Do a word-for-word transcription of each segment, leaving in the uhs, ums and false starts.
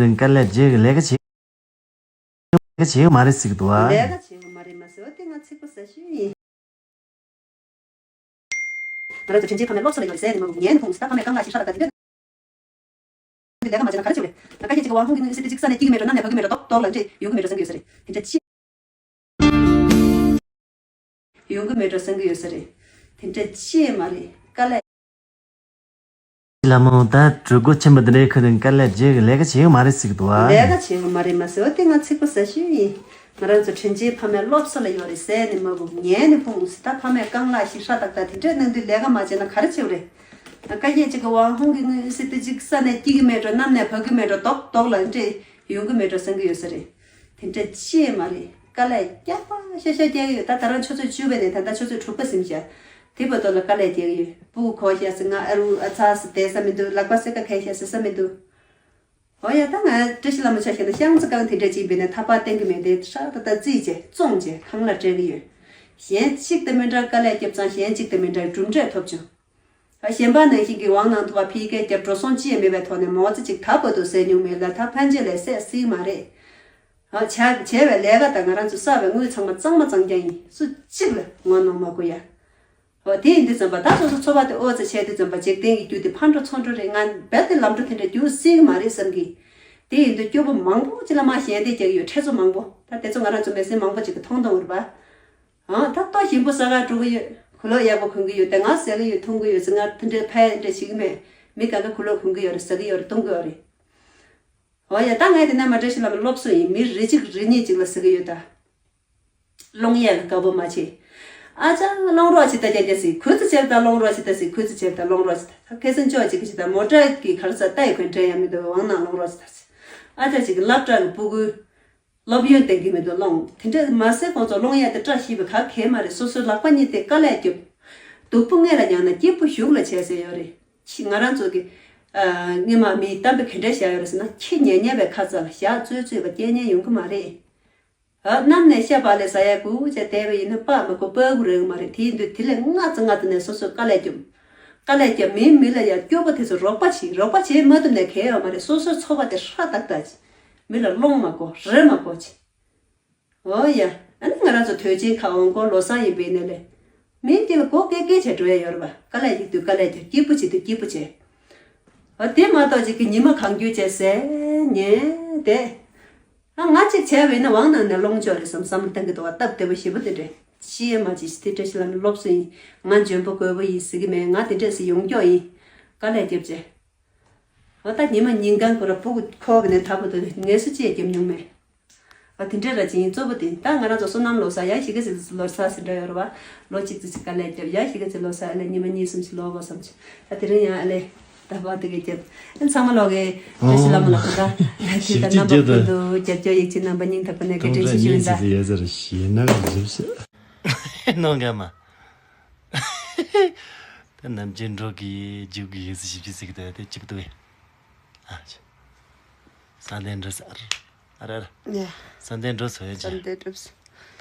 དཀའ་ལས་བརྗེད་ཀྱི་ལས་ཀ་བྱེད། ལས་ཀ་བྱེད་ཀྱི་མ་རེད་ཟེར་གྱི་འདུག་བ། ལས་ཀ་བྱེད་ཀྱི་མ་རེད་མ་ཟེར་བ་དེ་ང་ཚིག་པ་ཟ་ཤེས་ཡིན། ང་རང་ཚོ་དྲིན་ཆེན་ཕ་མའི་སློབ་གསོ་ལ་ཡོད་རེད་ཟེར་ནས་མ་ངན་ཁུངས་སུ་ད་ཕ་མའི་རྐང་ལག་ཞིག་ཧྲ་ལ་ཀ་དེ་འདྲ་ལས་ཀ་མ་བྱས་ན་ག་རེ་བྱེད་རེད། ད་ཁ་ཤས་ཅིག་གི་ཝང་ཧུང་གི་ནང་སྲིད་པའི་ཅིག་ས་ནས་སྐྱིད་ཀྱི་མེད་འགྲོ་གནམ་ནས་བབ་ཀྱི་མེད་འགྲོ་རྡོག་རྡོག་ལ་འདྲེ་ཡོང་གི་མེད་འགྲོ་བསམ་གྱི་ཡོད་ས་རེད། དེ་འདྲ་ཅི། ཡོང་གི་མེད་འགྲོ་བསམ་གྱི་ཡོད་ས་རེད། དེ་འདྲ་ཅི་མ་རེད་དཀའ་ལས། ལ་མོ་ད་གྲོད་ཁོག་ཆེན་པོ་འདི་འདྲའི་ཁུ་དང་དཀའ་ལས་བརྗེད་ཀྱི་ལས་ཀ་བྱེད་ཀྱི་མ་རེད་ཟེར་གྱི་འདུག་བ། ལས་ཀ་བྱེད་ཀྱི་མ་རེད་མ་ཟེར་བ་དེ་ང་ཚིག་པ་ཟ་ཤེས་ཡིན། ང་རང་ཚོ་དྲིན་ཆེན་ཕ་མའི་སློབ་གསོ་ལ་ཡོད་རེད་ཟེར་ནས་མ་གོ་ངས་ནས་ཕུང་ཟེར་ད་ཕ་མའི་རྐང་ལག་ཞིག་ཧྲ་ཏག་ཏག་དེ་འདྲས་གནང་དུས་ལས་ཀ་མ་བྱས་ན་ག་རེ་བྱེད་རེད། ད་ཀ་ཡེ་ཅིག་གི་ཝང་ཧུང་གི་དངུལ་སྲིད་དུ་ཅིག་ས་ནས་སྐྱིད་ཀྱི་མེད་འགྲོ་གནམ་ནས་བབ་ཀྱི་མེད་འགྲོ་རྡོག་རྡོག་ལ་འདྲེ་ཡོང་གི་མེད་འགྲོ་བསམ་གྱི་ཡོད་ས་རེད། དེ་འདྲ་ཅི་མ་རེད་དཀའ་ལས་རྒྱག་པ་ཤ་ཤ་རྒྱག་གི་ཡོད། ད་ད་རང་ཆུ་ཚོད་བཅུ་པ་ནས་ད་ལྟ་ཆུ་ཚོད་དྲུག་པ་ཟིན་བྱས། དེ་བར་དུ་ལ་དཀའ་ལས་རྒྱག་གི་ཡོད། སྤུ་གུ་གོ་ཤ་ཟེར་ང་ཨ་རུ་ཨ་ཚ་ཟེར་བསྡད་ས་མི་འདུག་ལག་པ་སེར་ཁ་གས་ཤ་ཟེར་ས་མི་འདུག་འོ་ཡ་ད་ང་བཀྲ་ཤིས་ལྷ་མོ་ཆ་བཞག་ན་ཤང་ཚ་གང་དེ་འདྲ་ཅིག་ཡིན་པས་ན་ཐ་པ་བསྟན་གི་མེད་དེ་ཧྲ་ད་ད་རྩིས་བྱས་བཙོང་བྱས་ཁང་གླ་སྤྲད་གི་ཡོད། གཞན་གཅིག་དང་མི་འདྲ་དཀའ་ལས་རྒྱབ་ཙང་གཞན་གཅིག་དང་མི་འདྲ་གྲུབ་འབྲས་ཐོབ་བྱུང་། ཨ་གཞན་པ་ནང་བཞིན་གྱི་ཝང་ནང་དུ་བ་ཕི་སྐད་རྒྱབ་འགྲོ་སོང་ཅི་ཡང་མེད་པའི་ཐོག་ནས་མོ་ཙི་ཅིག་ད་བར་དུ་ཟས་མྱོང་མེད་ལ་ད་ཕན་ཆད་ལས་ཟས་སྲིད་མ་རེད། ཨ་བྱ་བྱས་པའི་ལས་ཀ་དང་ང་རང་ཚོ་བསགས་པའི་དངུལ་ཚང་མ་གཙང་མ་གཙང་རྐྱང་ཡིན་སུ་གཅིག་ལ་ངོ་གནོང་མ་དགོས་ཡ། འོ་དེ་ཡིན་དུས་ཙམ་པ་ད་སོ་སོ་འཚོ་བ་དེ་ཨོ་ཙི་བྱས་དུས་ཙམ་པ་འཇིག་རྟེན་གྱི་རྒྱུ་དེ་ཕར་འགྲོ་ཚུར་འགྲོ་རེད། ང་རྦད་དེ་ལམ་འགྲོ་དེ་འདྲ་རྒྱུག་སྲིད་ཀྱི་མ་རེད་བསམ་གི། དེ་ཡིན་དུས་སྐྱོ་པོ་མང་པོ་ཅིག་ལ་མ་ཞལ་འདེབས་རྒྱག་གི་ཡོད། ཁྲལ་ཚོ་མང་པོ་ད་དེ་ཚོ་ང་རང་ཚོ་མི་སེར་མང་པོ་ཅིག་གི་མཐོང་མཐོང་རེད་པ། ཨང་ད་ལྟོ་ཞིམ་པོ་ཟ་ག་འགྲོ་གི་ཡོད། གོས་ལོག་ཡག་པོ་གོན་གི་ཡོད། དེ་ང་ཟ་གི་ཡོད་འཐུང་གི་ཡོད་ཟེར་ང་དེ་འདྲའི་ཕལ་འདྲ་ཞིག་མེད། མི་གང་ག་གོས་ལོག་གོན་གི་ཡོད་རེད། ཟ་གི་ཡོད་རེད། འཐུང་གི་ཡོད་རེད། འོ་ཡ་ད་ངས་དེ་ན་མ་བཀྲ་ཤིས་ལྷ་མོ་སློབ་གསོ་ཡིན། མི་རེ་གཅིག་རེ་གཉིས་གཅིག་ལ་ཟ་གི་ཡོད་ད། སློང་ཡས་ལ་དགའ་པོ་མ་བྱེད། ཨ་ཅག་སློང་རོགས་བྱེད་ད་རྒྱ་རྒྱ་ཟིག་ཁུ་ཚུར་བྱེད་ད་སློང་རོགས་བྱེད་ད་ཟིག་ཁུ་ཚུར་བྱེད་ད་སློང་རོགས་བྱེད་ད་ཁེ་སང་ཅོག་ཅིག་གི་བྱེད་ད་མོ་ཊ་གི་གར་ས་ལྟ་ཡི་གོན་དྲན་ཡ་མི་འདུག་ཝང་ནང་སློང་རོགས་བྱེད་ད་ཟིག་ཨ་ཅག་ཅིག་གི་སློབ་གྲྭ་གི་སྤུ་གུ། སློབ་ཡོན་ཏན་གྱི་མི་འདུག་སློང་། དེ་འདྲ་མ་ཟད་ཁོང་ཚོ་སློང་ཡ་དེ་བཀྲ་ཤིས་པའི་ག་གེ་མ་རེད། སོ་སོའི་ལག་པ་གཉིས་དེ་དཀའ་ལས་རྒྱབ། སྡུག་པོ་སྔས་ལ་མྱངས་ན་སྐྱིད་པོ་གཞུག་ལ་བྱས་ཟེར་ཡོད་རེད། ཁྱི་ང་རང་ཚོ་གི་ཨ་སྔས་མ་མིའི་གཏམ་དཔེ་ག་འདྲ་བཤད་ཡོད་རེད་ཟེར་ན་ཁྱི་ཉལ་ཉལ་བའི་ཁ་ཚ་ལ་ཞག་ཙོས་ཙོས་པ་སྐྱེལ་ཉན་ཡོང་གི་མ་རེད། ཨ་གནམ་ནས་ཤ་བག་ལེབ་ཟ་ཡ་དགུ་བྱས་བསྡད་པ་ཡིན་ན་སྤགས་མི་དགོས་སྤར་དགུ་རེད་མ་རེད། དེ་ཡིན་དུས་དེ་ལས་སྔ་ཙམ་སྔ་ཙམ་ནས་སོ་སོས་དཀའ་ལས་རྒྱབ། དཀའ་ལས་རྒྱབ་མིའི་མི་ལ་ཡང་སྐྱོ་པོ་དེ་ཚོ་རོགས་པ་བྱེད། རོགས་པ་བྱེད་མ་ཐུབ་ནས་གལ་ཡོད་མ་རེད། སོ་སོའི་འཚོ་བ་དེ་ཧྲ་ཏག་ཏག་བྱེད། མི་ལ་སློང་མ་དགོས་རེ་མ་དགོས་བྱེད། འོ་ཡ། ཨ་ནི་ང་རང་ཚོ་དུས་ཆེན་ཁ་འོང་སྐོར་ལོ་གསར་ཡིན་པའི་ནས་ལས། མིའི་དཀྱིལ་ལ་སྒོ་ཀེ་ཀེ་བྱས་འགྲོ་ཡ་ཡོད་རེད་པ། དཀའ་ལས་ཡིན་དུས་དཀའ་ལས་རྒྱབ། སྐྱིད་པོ་བྱེད་དུས་སྐྱིད་པོ་བྱེད། འོ་དེ་མ་གཏོགས་ཅིག་གི་ཉི་མ་གང་འགྱུར་བྱས་ཟེར་ཉན་དེ། ཨ་ང་གཅིག་བྱས་པ་ཡིན་ན་ཝང་ནང་ནས་སློང་ཆོག་རེད་བསམ་བསམ་བློ་གཏོང་གི་འདུག་བ། སྟབས་བདེ་པོ་ཞེ་པོ་དེ་འདྲས་ཤི་ཡས་མ་བྱེད་ཤི། དེ་འདྲས་ཤི་ལ་ནི་སློབ་གསོ་ཡིན། ང་འཇོན་པོ་རྒོད་པོ་ཡིན་ཟེར་གི་མེད། ང་དེ་འདྲས་སེ་ཡོང་མགྱོགས་ཡིན། དཀའ་ལས་རྒྱབ་བྱས། འོ་ད་ཉི་མ་ཉིན་གང་ཁོ་ར་སྤུ་གུ་ཁོག་གི་ནས་ད་བར་དུ་ངལ་གསོ་ཅི་ཡང་རྒྱབ་མྱོང་མེད། འོ་དེ་འདྲས་ར་ཅིག་ཡིན། གཙོ་བོ་དེ་ད་ང་རང་ཚོ་བསོད་ནམས་ལོ་གསར་ཡ་གཞིས་ཀ་རྩེ་ལོ་གསར་ཟེར་འདྲ་ཡོད་རེད་བ། ལོ་གཅིག་ཙམ་ཅིག་དཀའ་ལས་རྒྱབ། ཡ་གཞིས་ཀ་རྩེ་ལོ་གསར་ལ་ཉི་མ་གཉིས་གསུམ་ཞིག་ལོག་དགོས་བསམ་བྱུང་། ད་དེ་རིང་ཡང་ཨ་ལས། ད་བར་དུ་གི་རྒྱབ། ཨ་ཚང་མ་ལོག་གི་བཀྲ་ཤིས་ལྷ་མོ་ལ་གོ་ད། ཁྱེད་ད་རྣམ་པ་ཀུན་ཏུ་རྒྱབ་སྐྱོར་ཡིད་ཆེས་རྣམ་པ་སྙིང་ཐག་པ་ནས་བཀའ་དྲིན་ཆེ་ཞུ་ཡིན་ད། ཡ་ཟེར་ཞེ་ན་གི་འཇིབ་ཤ། ནོ་ག་མ། ད་ནམ་རྒྱུན་འགྲོ་གི་རྒྱུག་གི་ཡོད་ཟེར་ཞིབ་ཞིབ་ཟེར་གི་ད་དེ་གཅིག་ཏུ་བས། ཨ་ཅེ། ས་འདན་འགྲོ་ས་ཨར། ཨར་ཨར། ཡ། ས་འདན་འགྲོ་སོ་ཡ་ཅེ། ས་འདན་འགྲོ་སོ།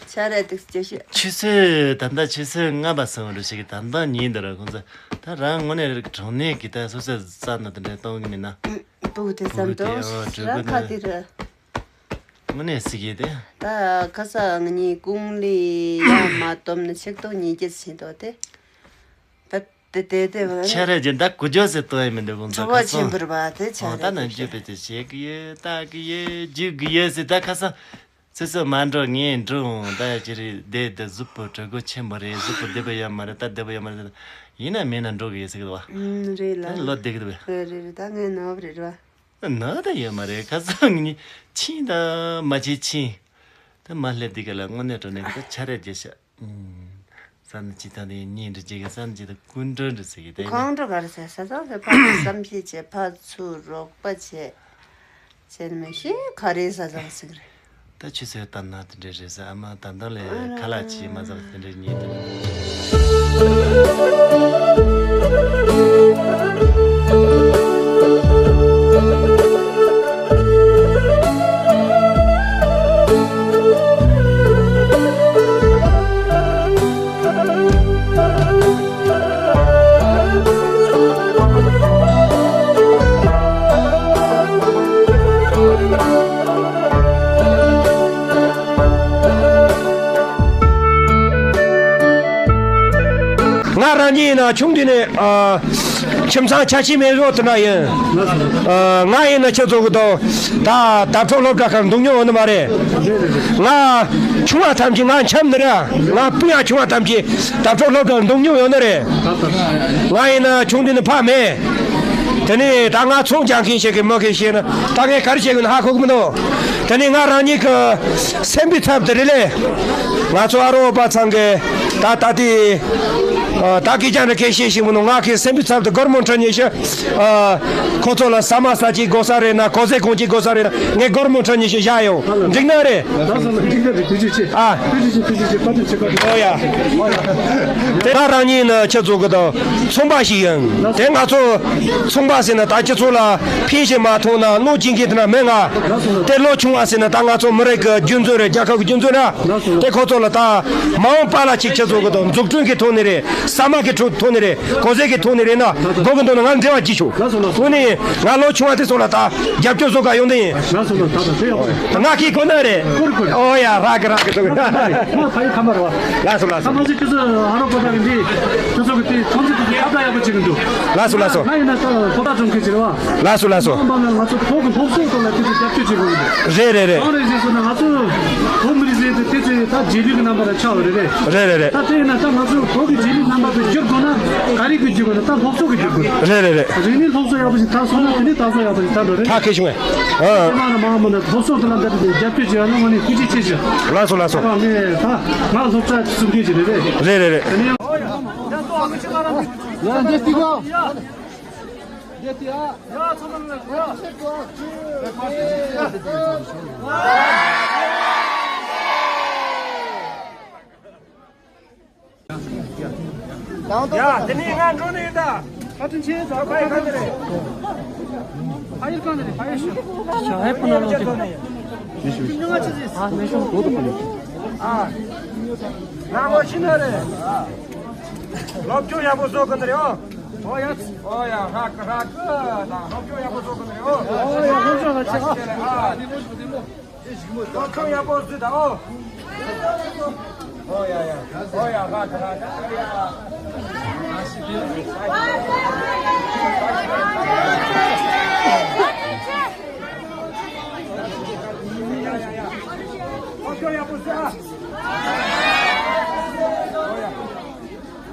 ཆ་རེ་དུག་སྐྱེ་ཤི། ཆུ་ཚོད་ད་ལྟ་ཆུ་ཚོད་ལྔ་པ་སོང་རུ་ཞིག་གི་ད་ལྟ་ཉིན་འདི་ར་ཁོང་ཚོ་ད་རང་དངོས་གནས་རིག་གྲོང་ནས་གི་ད་སོ་སོ་རྩ་ན་དེ་འདྲ་གཏོང་གི་མིན་ན། ཨུ་དེ་བུ་ཙམ་དེ་དོ་ཨོ་གྲོད་ར་ཁ་ཁོ་དེ་ན་ར། དངོས་གནས་སི་གི་དེ། ད་ཁ་ས་ང་གཉིས་ཀུང་ལི་ཡ་མ་སྟོམ་ནི་ཆེག་ཏོ་ཉིས་བརྒྱ་ཕྱིན་ཏོ་དེ། ད་དེ་དེ་དེ་བ། ཆ་རེ་ཇི་ད་གུ་ཇོ་སེ་ཏོ་ཡ་མི་འདུག་ཁོང་ཚོ་ཁ་སོ། ཆེན་པོ་ར་བ་དེ་ཆ་ཨོ་རེ་ད་ན་དེ་ཇུ་པེ་དེ་ཆེ་གི་ཡོད་ད་གི་ཡོད་ཇུ་གི་ཡོད་སེ་ད་ཁ་སོ། སོ་སོ་མ་འགྲོ་ངས་འགྲོ་འོང་ད་ཡ་ཅི་རེད་དེ་དེ་གཟུགས་པོ་གྲོད་ཁོག་ཆེན་པོ་རེད། གཟུགས་པོ་བདེ་པོ་ཡོད་མ་རེད། ད་བདེ་པོ་ཡོད་མ་རེད། ཡིན་ན་མིན་ན་འགྲོ་གི་ཡོད་ཟེར་གི་འདུག་བ། ཨུམ་རེད་ལ། ད་ལོ་བདེ་གི་འདུག་བས། རེད་རེད་རེད། ད་ངས་ནོར་བ་རེད་ར། ནོར་ད་ཡོད་མ་རེད། ཁ་སང་ངས་ཕྱིན་ད་མ་ཕྱིན་ཕྱིན། ད་མ་སླེབས་འདི་ག་ལ་དངོས་གནས་དྲང་གནས་ད་ཆ་རེ་རྒྱལ་ཤག་ས་ནི་ཅི་ཐང་དེ་གཉིས་འདྲ་བྱེད་གི་ས་ནི་ཅི་ཐང་ཀུན་གྲོལ་འདྲ་ཟེར་གི་དེ་ནི། གང་འགྲོ་ག་རེ་ཟེར་ས་ཚང་ཟེར་ཕ་ཚུར་བསམ་ཤེས་བྱེད། ཕ་ཚུར་རོགས་པ་བྱེད། བྱེད་ནི་མི་ཤེས་ག་རེ་ས་ཚང་ཟེར་གི་རེད། ད་ཆུ་ཚོད་ལྟར་ན་དེ་འདྲ་རེད་ཟེར། ཨ་མ་ད་ལྟ་ལས་ཁ་ལག་ཅིག་མ་ཟ་བ་དེ་འདྲ་གཉིས་དེ་ནི། ང་རང་ཉིད་ཡིན་ན་ཆུང་དུས་ནས་ཨ། ཁྱིམ་ཚང་ཆ་ཤས་མེད་རོགས་དེ་འདྲ་ཡིན། ཨ། ང་ཡིན་ན་ཁྱེད་ཚོ་གི་དང་ད་དྭགས་ཕྲུག་སློབ་གྲྭ་ཁར་འདུག་མྱོང་ཡོད་ནི་མ་རེད། ང་ཆུང་བ་ཐམས་ཅད་ང་འཆམ་ནི་རེད། ང་སྤུན་ཡང་ཆུང་བ་ཐམས་ཅད་དྭགས་ཕྲུག་སློབ་གྲྭར་འདུག་མྱོང་ཡོད་ནི་རེད། ང་ཡིན་ན་ཆུང་དུས་ནས་ཕ་མེད། དེ་ནས་ད་ང་ཚོང་རྒྱག་མཁན་ཞིག་གི་མི་གི་ཤེས་ན་ད་ངས་ག་རེ་བྱེད་དགོས་ན་ཧ་གོ་གི་མི་འདུག་དེ་ནས་ང་རང་ཉིད་ཀྱི་སེམས་པའི་ཚབ་དེ་རེད་ལེ། ང་ཚོ་ཨ་རོགས་པ་ཚང་གི་ད་ད་ལྟའི་ཨ། ད་སྐད་ཆ་འདྲ་སྐད་བཤད་ཤེས་མི་འདུག་ང་གི་སེམས་པའི་ཚབ་དེ་སྒོར་མོ་ཁྲི་ཉི་ཤུ། ཨ། ཁོ་ཚོ་ལ་ཟ་མ་ཟ་ཅིག་དགོས་ས་རེད་ན་གོ་ཟས་གོན་ཅིག་དགོས་ས་རེད་ན་ངས་སྒོར་མོ་ཁྲི་ཉི་ཤུ་བཞག་ཡོང་། འགྲིག་ན་རེད། ལགས་སོ་ལགས། འགྲིག་ན་རེད། ཐུགས་རྗེ་ཆེ། ཨ། ཐུགས་རྗེ་ཆེ། ཐུགས་རྗེ་ཆེ། བཀའ་དྲིན་ཆེ། བཀའ་དྲིན་ཆེ། ཨོ་ཡ། དེ་ང་རང་ཉིད་ནི་ཁྱེད་ཚོ་གི་དང་ཚོང་པ་ཞིག་ཡིན། དེ་ང་ཚོ་ཚོང་པ་ཟེར་ན་ད་ཁྱེད་ཚོ་ལ་ཕན་ཞིག་མ་ཐོགས་ན་གནོད་སྐྱེལ་མཁན་དེ་འདྲ་མེད་ང་། དེ་ལོ་ཆུང་བ་ཟེར་ན་ད་ང་ཚོ་མི་རིགས་ཀྱི་རྒྱུན་འཛིན་རེད། རྒྱལ་ཁབ་ཀྱི་རྒྱུན་འཛིན་རེད། དེ་ཁོ་ཚོ་ལ་ད་མ་འོངས་པ་ལ་ཅིག་ཁྱེད་ཚོ་གི་དང་འཛུགས་སྐྲུན་གྱི་ཐོག་ནས་རེད། ཟ་མ་གི་ཐོག་ནས་རེད་ན། གོ་ཟས་ཀྱི་ཐོག་ནས་རེད་ན། དགོས་ཀྱི་འདུག་ན་ང་འབྲེལ་བ་བྱེད་ཆོག་ལགས་སོ་ལགས་སོ། དངོས་གནས་ང་ལོ་ཆུང་བ་དེ་ཚོ་ལ་ད་རྒྱབ་སྐྱོར་བཟོ་ག་ཡོང་དེ་ཡིན། ལགས་སོ་ལགས། ད་ད་དེ་ཡག་པོ་རེད། ང་གིས་གོ་ན་རེད། ཀུར་ཀུར། ཨོ་ཡ། རག་གི་རག་གི་འདུག་ང་ཕ་ཡུལ་ཁམས་པ་རེད་བ། ལགས་སོ་ལགས་སོ། ཁམས་པ་ཚོས་ཁྱེད་ཚོ་ཨ་རོགས་པ་དག་གི་འདི་ཁྱེད་ཚོ་གི་དེ་ཚོང་ཚོད་དེ་ཚོ་ཁྱབ་བསྒྲགས་ཡག་པོ་བྱེད་གི་འདུག་ལགས་སོ་ལགས་སོ། ང་ཡིན་ན་ད་ཁོ་ཐག་སྒྲུབ་མཁན་ཅིག་རེད་བ། ལགས་སོ་ལགས་སོ། ཁམས་པ་ལ་ང་ཚོ་བོད་ཀྱི་སློབ་གསོ་ཐོག་ལ་ཁྱེད་ཚོ་རྒྱབ་སྐྱོར་བྱེད་དགོས་གི་འདུག་རེད་རེད་རེད། གང་རེད་ཟེར་སོང་ན་ང་ཚོ་བོད་མི་རིགས་ཟེར་དུས་དེ་ཚོ་ད་རྗེས་ལུས་ཀྱི་རྣམ་པ་ལ་ཆགས་པ་རེད་རེད། རེད་རེད་རེད། ད་དེ་ཡིན་ན་ད་ང་ཚོ་བོད་ཀྱི་རྗེས་ལུས་རྣམ་པ་དེ་བསྒྱུར་དགོས་ན་ག་རེ་དགོས་བསྒྱུར་དགོས་ན་ད་སློབ་གསོ་གི་བསྒྱུར་དགོས། རེད་རེད་རེད། རིག་གནས་སློབ་གསོ་ཡག་པོ་ཞིག་ད་སོང་ན་དེ་ནས་ད་གཟོད་ཡག་པོ་ཞིག་ད་འགྲོ་རེད། ད་ཁེ་བྱུང་ངས། ཨ། ཨ། ཚང་མ་ལ་མང་མང་ན་སློབ་གསོ་དེ་ལ་འདི་འདྲ་རྒྱབ་སྐྱོར་བྱེད་ཡ་ལ་དངོས་གནས་ཐུགས་རྗེ་ཆེ་ཞུ། ལགས་སོ་ལགས་སོ། ད་ངས་ད་ང་སློབ་གྲྭ་གསུང་མཁན་ཞིག་རེད་རེད། རེད་རེད་རེད། དེ་ནས། ཡ་འདི་ཏི་གོ། འདི་ཏི་ཨ། ཡ་ཚང་མ་ལ་ཡ། ཡ། དེ་ནས་ང་འགྲོ་ནི་ཡིན་ད། བཀའ་དྲིན་ཆེ། ད་ཕ་ཡུལ་གང་ནས་རེད། ཕ་ཡུལ་གང་ནས་རེད། ཕ་ཡུལ་ཤོད། ཞའེ་པུ་ན་ལོ་ཏི། ཨ། མི་ཤོང་གོ་དུ་པ་ནི། ཨ། ང་ངོ་ཤི་ན་རེད། སློབ་སྦྱོང་ཡག་པོ་བཟོ་གི་ནི་རེད། ཨོ་ཡ། ཨོ་ཡ། ཧྲ་གི་ཧྲ་གི་ད་སློབ་སྦྱོང་ཡག་པོ་བཟོ་གི་ནི་རེད། ཨོ་ཡ། སློབ་སྦྱོང་ཡག་པོ་བཟོ་གི་ནི་རེད། ཨོ། ཁོང་ཡག་པོ་བཟོས་དང་ཨོ། ཨོ་ཡ་ཡ། ཨོ་ཡ། ཧ་ད་ཧ་ད། ཨོ་ཁོང་ཡག་པོ་བཟོས་ཨ། ཨོ་ཡ།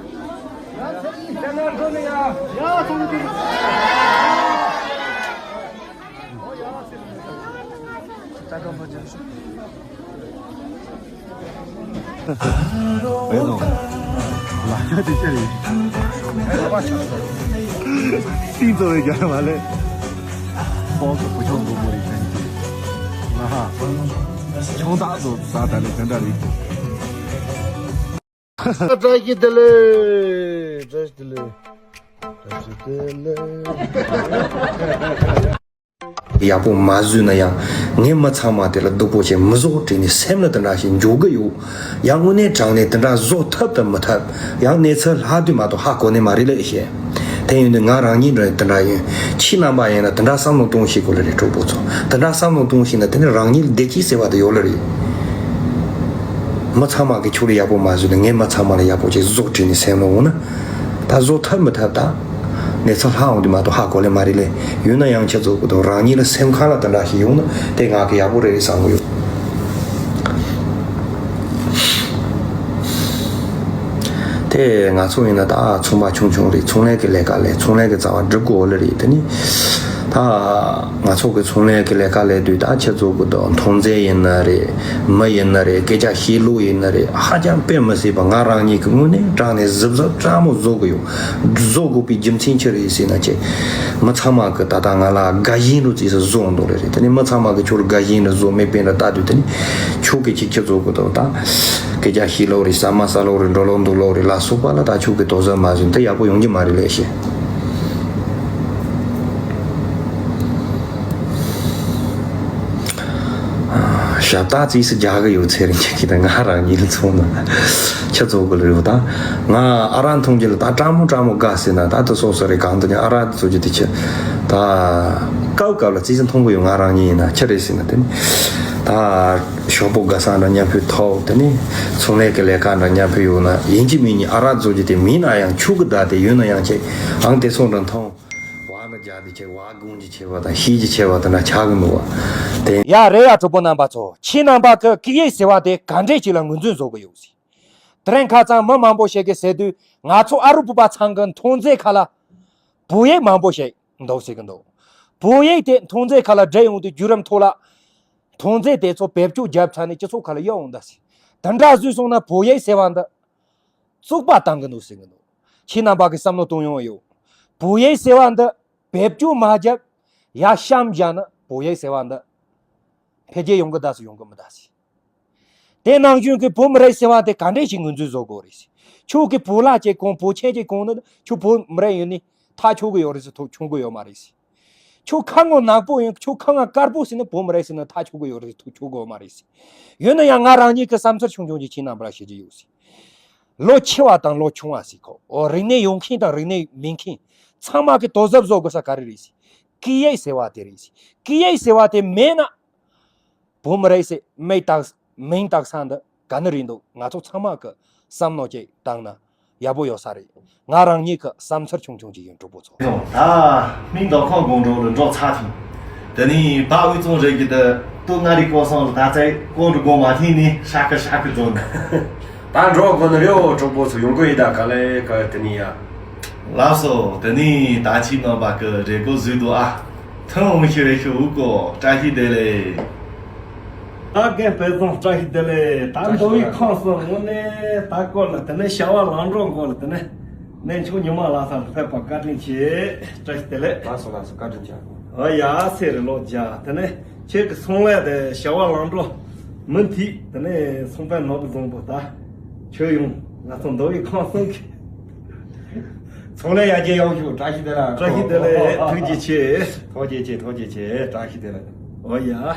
ཡ་ཚང་མ་འགྲོ་ནི་ཡ། ཡ་ཚང་མ་འགྲོ་ནི། བཀྲ་ཤིས་བདེ་ལེགས། བཀྲ་ཤིས་བདེ་ལེགས། བཀྲ་ཤིས་བདེ་ལེགས། ཡག་པོ་མ་བཟོས་ན་ཡང་ངས་མི་ཚང་མ་དེ་ལ་སྡུག་པོ་བྱས་མི་བཟོ་དྲན་ནས་སེམས་ལ་དེ་འདྲ་ཞིག་འཇོག་གི་ཡོད། ཡང་དངོས་གནས་དྲང་གནས་དེ་འདྲ་བཟོ་ཐུབ་དང་མི་ཐུབ་ཡང་གནས་ཚུལ་ལྷག་དུས་མ་གཏོགས་ཧ་གོ་ནི་མ་རེད་ལེ་ཤེས། དེ་ཡིན་དུས་ང་རང་ཉིད་འདྲ་དེ་འདྲ་ཡིན། ཁྱེད་རྣམ་པ་ཡིན་ན་དེ་འདྲ་བསམ་བློ་གཏོང་ཤེས་དགོས་ལེ་རེད། གྲོགས་པོ་ཚོ། དེ་འདྲ་བསམ་བློ་གཏོང་ཤེས་ན་དེ་ནི་རང་ཉིད་བདེ་སྐྱིད་ཟེར་བ་དེ་ཡོད་ལེ་རེད། མི་ཚང་མ་གི་ཁྱོད་ལ་ཡག་པོ་མ་བཟོས་ན་ངས་མི་ཚང་མ་ལ་ཡག་པོ་ཅིག་བཟོ་དྲན་ནས་སེམས་ལ་འོང་ན། ད་བཟོ་ཐབས་མི་ཐབས་ད། གནས་ཚུལ་ལྷག་འོང་དུས་མ་གཏོགས་ཧ་གོ་ལེ་མ་རེད་ལེ། ཡོད་ན་ཡང་ཁྱེད་ཚོ་གི་དང་རང་ཉིད་ལ་སེམས་ཁ་ལ་དེ་འདྲ་ཞིག་ཡོང་ན་དེ་ང་གི་ཡག་པོ་རེད་རེད་བསམ་གི་ཡོད། དེ་ང་ཚོ་ཡིན་ན་ད་ཚོང་པ་ཆུང་ཆུང་རེད། ཚོང་ལས་ཀྱི་ལས་ཀ་ལས། ཚོང་ལས་ཀྱི་རྩ་བ་སྒྲུབ་དགོས་ལེ་རེད། དེ་ནི་ད་ང་ཚོ་གི་ཚོང་ལས་ཀྱི་ལས་ཀ་ལས་དུས་ད་ཁྱེད་ཚོ་གི་དང་མཐོང་ཚད་ཡིན་ན་རེད། མི་ཡིན་ན་རེད། སྐད་ཆ་བཤད་ལུགས་ཡིན་ན་རེད། ཧ་ཅང་དཔེ་མི་སྲིད་པ་ང་རང་ཉིད་ཀྱི་དངོས་གནས་དྲང་གནས་གཟབ་གཟབ་སྤྲང་མོ་བཟོ་གི་ཡོད། བཟོ་དགོས་པའི་རྒྱུ་མཚན་ཅི་རེད་ཟེར་ན་ཅེ། མི་ཚང་མ་གི་ད་ལྟ་ང་ལ་དགའ་ཞེན་རུ་རྩིས་སུ་བཟོ་འདུག་ལེ་རེད། དེ་ནི་མི་ཚང་མ་གི་ཁྱོད་དགའ་ཞེན་རུ་བཟོ་མེད་པས་ར་ལྟ་དུས་དེ་ནི་ཁྱོད་ཀྱི་ཅིག་ཁྱེད་ཚོ་གི་དང་ད་སྐད་ཆ་བཤད་ལོག་རེད། ཟ་མ་ཟ་ལོག་རེད། འགྲོ་ལོག་འདུག་ལོག་རེད་ལ་སོགས་པ་ལ་ད་ཁྱོད་ཀྱི་དོགས་ཟོན་མ་བཟོས་ན་དེ་ཡག་པོ་ཡོང་གི་མ་རེད་ལེ་ཤེས། ཞབས་སྟེགས་རྩིས་སུ་རྒྱག་གི་ཡོད་ཚེ་རིང་ཁྱེད་ཀྱིས་ད་ང་རང་ཉིད་ལ་མཚོན་ན་ཁྱེད་ཚོ་གི་ལ་རེད་བ། ད་ང་ཨ་རག་འཐུང་རྒྱུ་ལ་ད་སྤྲང་མོ་སྤྲང་མོ་དགའ་ཟེར་ན་ད་དུ་སོ་སོ་རེད། གང་དུ་ཀྱང་ཨ་རག་འཐུང་རྒྱུ་དེ་ཁྱེད་ད་ སྐབས་སྐབས་ལ་ཙི་ཙི་མཐོང་གི་ཡོད། ང་རང་ཉིད་ཡིན་ན་ཆི་རེད་ཟེར་ན། དེ་ནི་ད་ཞོགས་པ་ག་ས་འདྲ་མཉམ་པོ་ཐོག་དེ་ནི་ཚོང་ལས་ཀྱི་ལས་ཀ་འདྲ་མཉམ་པོ་ཡོད་ན། ཡིན་གཅིག་མིན་གཉིས་ཨ་རག་བཟོ་རྒྱུ་དེ་མིན་ན་ཡང་ཆོག་གི། ད་དེ་ཡོད་ན་ཡང་ཆེ་ཨང་དེ་ཚོ་འདྲ་མཐོང་བ་ན་རྒྱ་དེ་ཆེ་བ་དགོངས་ཀྱི་ཆེ་བ་དང་ཤེས་ཀྱི་ཆེ་བ་དེ་འདྲ་ཆགས་གི་མི་བ་དེ། ཡ་རེད་ཡ། གྲོགས་པོ་རྣམ་པ་ཚོ། ཁྱེད་རྣམ་པ་གི་སྐད་ཡིག་ཟེར་བ་དེ་ག་འདྲས་ཅིག་ལ་ངོས་འཛིན་བཟོ་གི་ཡོད་ཟེར། དེ་རིང་ཁ་སང་མི་མང་པོ་ཞིག་གིས་ཟེར་དུས། ང་ཚོ་ཨ་རུ་བོད་པ་ཚང་གི་མཐོང་ཚད་ཁ་ལ་བོད་ཡིག་མང་པོ་ཞིག་འདུག་ཟེར་གི་འདུག། བོད་ཡིག་དེ་མཐོང་ཚད་ཁ་ལ་བསྒྲིགས་ཡོང་དུས། བརྒྱུད་རིམ་ཐོག་ལ་མཐོང་ཚད་དེ་ཚོ་བེད་སྤྱོད་བརྒྱབ་ཚར་ནས་སྤྱི་ཚོགས་ཁ་ལ་གཡར་ཡོང་ད་ཟེར། དེ་འདྲ་བཟོས་སོང་ན་བོད་ཡིག་ཟེར་བ་འདི་བཙོག་པ་བཏང་གི་འདུག་ཟེར་གི་འདུག། ཁྱེད་རྣམ་པ་གིས་བསམ་བློ་གཏོང་ཡོང་ཡོད། བོད་ཡིག་ཟེར་བ་འདི་བེད་སྤྱོད་མ་བརྒྱབ། ཡ་གཤམ་བཞག་ན་བོད་ཡིག་ཟེར་བ་འདི་འཕེལ་རྒྱས་ཡོང་གི་ད་ཟེར། ཡོང་གི་མི་ད་ཟེར། དེ་ནང་བཞིན་གྱི་བོད་མི་རིགས་ཟེར་བ་དེ་ག་འདྲས་ཞིག་ངོས་འཛིན་བཟོ་དགོས་རེད་ཟེར། ཁྱོད་ཀྱི་བོད་ལྭ་ཅིག་གོན། བོད་ཆས་ཅིག་གོན་ན་ཁྱོད་བོད་མི་རིགས་ཡིན་ནི་ཐག་ཆོད་གི་ཡོད་རེད་ཟེར། ཐག་ཆོད་གི་ཡོད་མ་རེད་ཟེར། ཁྱོད་ཁ་ངོ་ནག་པོ་ཡིན། ཁྱོད་ཁ་ངོ་དཀར་པོ་ཟེར་ན་བོད་མི་རིགས་ཟེར་ན་ཐག་ཆོད་གི་ཡོད་རེད་ཟེར། ཐག་ཆོད་གི་ཡོད་མ་རེད་ཟེར། ཡོད་ན་ཡང་ང་རང་ཉིད་ཀྱི་བསམ་ཚུལ་ཆུང་ཆུང་ཅིག་ཁྱེད་རྣམ་པར་བཤད་ཀྱི་ཡོད་ཟེར། ལོ་ཆེ་བ་དང་ལོ་ཆུང་བ་ཟེར་གོ། འོ། རིག་གནས་ཡོད་མཁན་དང་རིག་གནས་མེད་མཁན་ཚང་མ་གི་དོ་གཟབ་བཟོ་དགོས་ས་ག་རེ་རེད་ཟེར། སྐད་ཡིག་ཟེར་བ་དེ་རེད་ཟེར། སྐད་ཡིག་ཟེར་བ་དེ་མེད་ན། བོད་མི་རིགས་ཟེར་མིང་བཏགས། མིང་བཏགས་ས་འདི་ག་ནི་རེད་འདུག། ང་ཚོ་ཚང་མ་གི་བསམ་བློ་ཅིག་བཏང་ན་ཡག་པོ་ཡོད་ས་རེད། ང་རང་ཉིད་ཀྱི་བསམ་ཚུལ་ཆུང་ཆུང་ཅིག་ཡིན། གྲོགས་པོ་ཚོ། ད་སྨན་ཟླ་ཁང་དགོང་དྲོ་ལ་འགྲོ་ཚར་ཐིང་། དེ་ནས་བ་དབུས་གཙང་རེད་གི། ད་སྟོད་མངའ་རིས་སྐོར་གསུམ་ལ་ད་ཚེ་སྐོར་འགྲོ་དགོངས་མ་ཐིང་ནི་ཧྲ་ཁི་ཧྲ་ཁི་འགྲོ་ནི། ད་འགྲོ་དགོས་ནི་རེད། འོ། གྲོགས་པོ་ཚོ་ཡོང་གི་ཡིན། ད་ག་ལེ་ག་དེ་ནི་ཡ། ལགས་སོ། དེ་ནས་ད་ཁྱེད་རྣམ་པ་གི་རེ་སྐུལ་བཟོས་འདུག་ཨ། ཐུན་འོང་ཤི་རེ་ཤི་འུ་ཀོ། བཀྲ་ཤིས་བདེ་ལེགས། ད་རྒན་དཔལ་བཟང་བཀྲ་ཤིས་བདེ་ལེགས། ད་མདོ་དབུས་ཁམས་གསུམ་ངོས་ནས་ད་སྐོར་ལ། དེ་ནས་བྱ་བ་ལམ་འགྲོ་སྐོར་ལ། དེ་ནས་ནས་ཆུང་ཉི་མ་ལྷ་ས་ལ་ཕེབས་པ་བཀའ་དྲིན་ཆེ། བཀྲ་ཤིས་བདེ་ལེགས། ལགས་སོ་ལགས་སོ། བཀའ་དྲིན་ཆེ། ཨོ་ཡ། སེ་རི་ལོ་རྒྱ། དེ་ནས་ཁྱེད་ཀྱི་ཚོང་ལས་དེ་བྱ་བ་ལམ་འགྲོ་མུ་མཐུད། དེ་ནས་ཚོང་དཔོན་ནོར་བུ་བཟང་པོ་ད་ཁྱོད་ཡོང་། ང་ཚོ་མདོ་དབུས་ཁམས་གསུམ་གྱི་ཚོང་ལས་ཡར་རྒྱས་ཡོང་ཤོག། བཀྲ་ཤིས་བདེ་ལེགས། བཀྲ་ཤིས་བདེ་ལེགས། ཐུགས་རྗེ་ཆེ། ཐུགས་རྗེ་ཆེ། ཐུགས་རྗེ་ཆེ། བཀྲ་ཤིས་བདེ་ལེགས། ཨོ་ཡ།